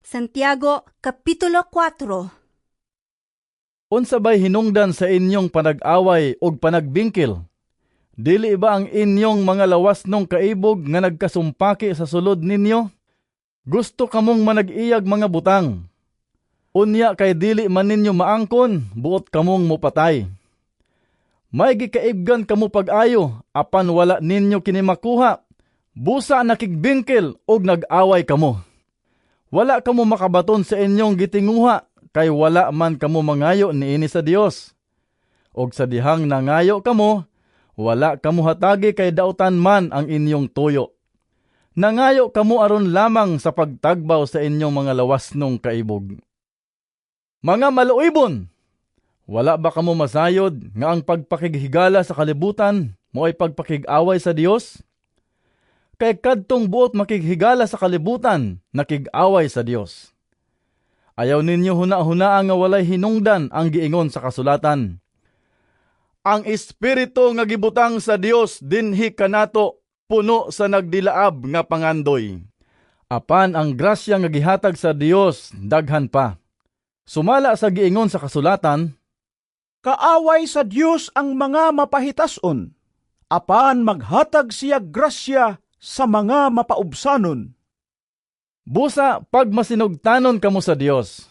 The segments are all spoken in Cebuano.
Santiago, Kapitulo 4. Unsa bay hinungdan sa inyong panag-away ug panagbingkil? Dili ba ang inyong mga lawasnong kaibog nga nagkasumpaki sa sulod ninyo? Gusto kamong manag-iyag mga butang. Unya kay dili man ninyo maangkon, buot kamong mopatay. May gikaibgan kamo pag-ayo, apan wala ninyo kini makuha. Busa nakigbingkil ug nag-away kamo. Wala kamo makabaton sa inyong gitinguha kay wala man kamo mangayo niini sa Dios. Og sa dihang nangayo kamo, wala kamo hatagi kay dautan man ang inyong tuyo. Nangayo kamo aron lamang sa pagtagbaw sa inyong mga lawasnong kaibog. Mga maluibon! Wala ba kamo masayod nga ang pagpakighigala sa kalibutan mao'y pagpakig-away sa Dios? Kay kadtong buot makighigala sa kalibutan, nakig-away sa Dios. Ayaw ninyo huna-hunaa nga walay hinungdan ang giingon sa kasulatan: "Ang espiritu nga gibutang sa Dios dinhi kanato puno sa nagdilaab nga pangandoy." Apan ang grasya nga gihatag sa Dios daghan pa. Sumala sa giingon sa kasulatan, "Kaaway sa Dios ang mga mapahitas-on, apan maghatag siya grasya sa mga mapaubsanon." Busa pagmasinugtanon kamo sa Dios.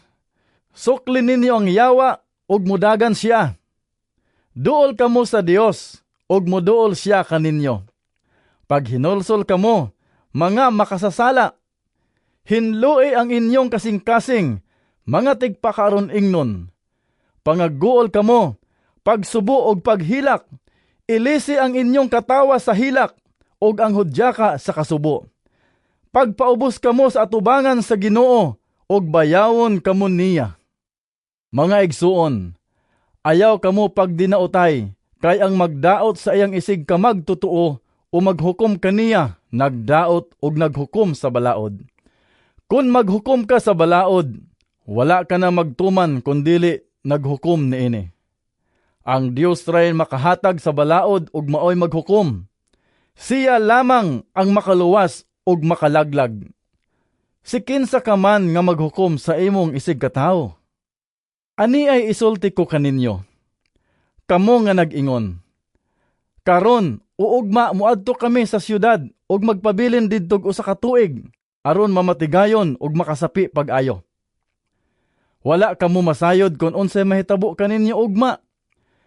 Sukli ninyo ang yawa ug mudagan siya. Duol kamo sa Dios ug muduol siya kaninyo. Paghinulsol kamo, mga makasasala. Hinloi ang inyong kasing-kasing, mga tigpakaaron ingnon. Pangaguol kamo, pagsubo og paghilak. Ilisi ang inyong katawa sa hilak ug ang hudyaka sa kasubo. Pagpaubos kamo sa atubangan sa Ginoo ug bayawon kamo niya. Mga igsuon, ayaw kamo pagdinaotay kay ang magdaot sa iyang isig kamagtotoo o maghukom kaniya, nagdaot og naghukom sa balaod. Kun maghukom ka sa balaod, wala ka na magtuman kun dili naghukom niini. Ang Dios ray makahatag sa balaod ug maoy maghukom. Siya lamang ang makaluwas ug makalaglag. Si kinsa ka man nga maghukom sa imong isig katawo? Ani ay isulti ko kaninyo, kamo nga nag-ingon, "Karon o ugma moadto kami sa syudad ug magpabilin didtog usa ka tuig aron mamatigayon ug makasapi pag-ayo." Wala kamo masayod kon unsay mahitabo kaninyo ugma.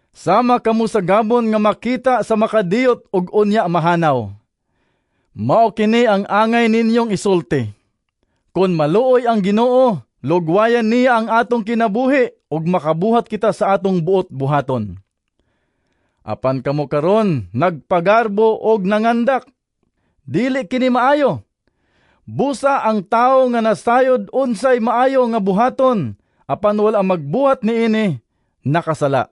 Sama kamo sa gabon nga makita sa makadiyot ug unya mahanaw. Mao kini ang angay ninyong isulti: "Kon maluoy ang Ginoo, lugwayan niya ang atong kinabuhi ug makabuhat kita sa atong buot buhaton." Apan kamo karon nagpagarbo og nangandak. Dili kini maayo. Busa ang tawo nga nasayod unsay maayo nga buhaton, apan wala magbuhat niini, nakasala.